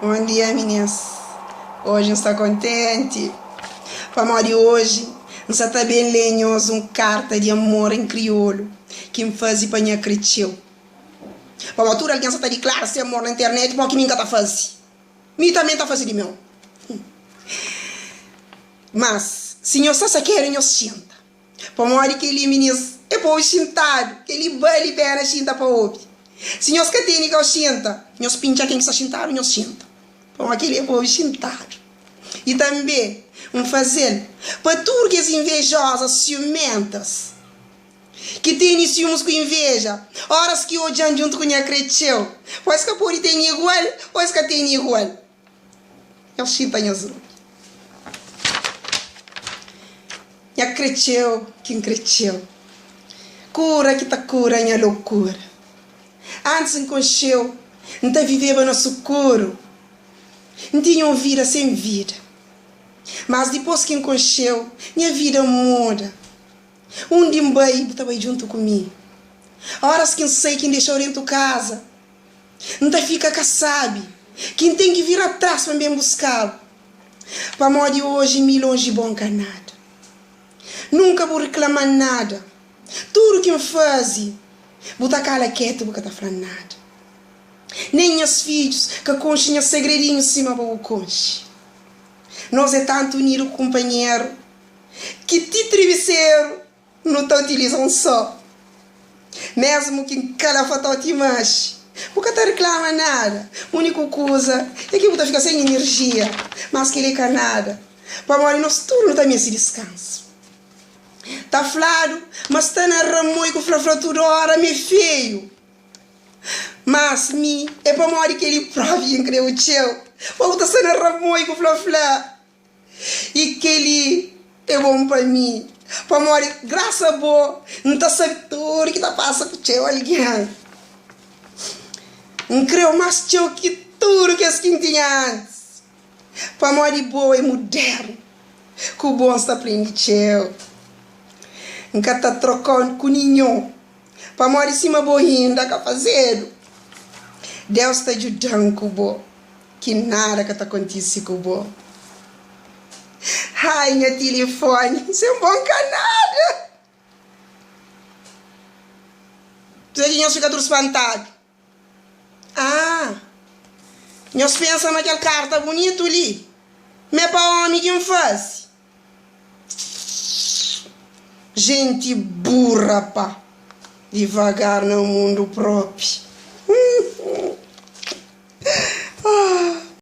Bon dia minis, oji N sta kontenti pamodi oji N sa ta ben lé nhos un karta di amor en kriolu ki N faze pa nha kretxeu. Pamodi tudu algen sa ta diklara se amor na internet, mo ki mi N ka ta faze? Mi tanbe N ta faze di meu. Mas si nhos sta sakedu nhos xinta. Pamodi kel-li, minis, é pa obi xintadu. Kel-li bali pena xinta pa obi. Si nhos ka tene kau xinta, nhos pintxa ken ki sta xintadu, nhos xinta. Pamodi kel-li é pa obi xintadu. I tanbe N faze-l pa tudu kes invejozas siumentas, ki tene siumus ku inveja, oras ki odja-m djuntu ku nha kretxeu, ô es ka pode tene igual, ô es ka tene igual. Nhos xinta nhos obi. Nha kretxeu ki N kre txeu. Kura ki ta kura nha lokura. Antis N konxe-u, N ta viveba na sukuru. N tinha un vida sen vida. Mas dipôs ki N konxe-u, nha vida muda. Undi N bai, bu ta bai djuntu ku mi. Óras ki N sai ki N dexa-u déntu kaza. N ta fika ka sabi ki N ten ki vira tras pa N ben buska-bu Pamodi oji mi lonji bo N ka nada Nunka bu riklama-m nada Tudu ki N faze bu ta kala ketu bu ka ta fla-m nada Nen nhas fidjus ka konxe nhas segredinhus sima bo bu konxe Nos é tantu unidu ku kunpanheru ki ti tribiseru Nu ta utiliza un só. Mésmu ki N ka lafatau ti manxe, bu ka ta riklama nada. Úniku kuza é ki bu ta fika sen inerjia, mas kel-li é ka nada, pamodi nos tudu nu ta meste diskansu. Ta fladu ma sta na ramoi ku fla-fla tudu óra ma é feiu, mas mi é pamodi kel-li própi ki N krê-u txeu, pa bu ta sta na ramoi ku fla-fla. I kel-li é bon pa mi, pamodi grasa a bo N ta sabe tudu ki ta pasa ku txeu algen. N krê-u más txeu ki tudu kes ki N tinha antis, pamodi bo é mudérnu, ku bo N sta prende txeu. N ka ta troka-u ku ninhun, pamodi sima bo inda ka fazedu. Deus ta djuda-m ku bo. Ki nada ka ta kontise ku bo. Ai nha tilifoni sen bo N ka nada. Kuzê ki nhos fika tudu spantadu? Ah, nhos pensa ma kel karta bunitu li m'é pa ómi ki N faze? Jenti burra pa. Divagar na mundu propi.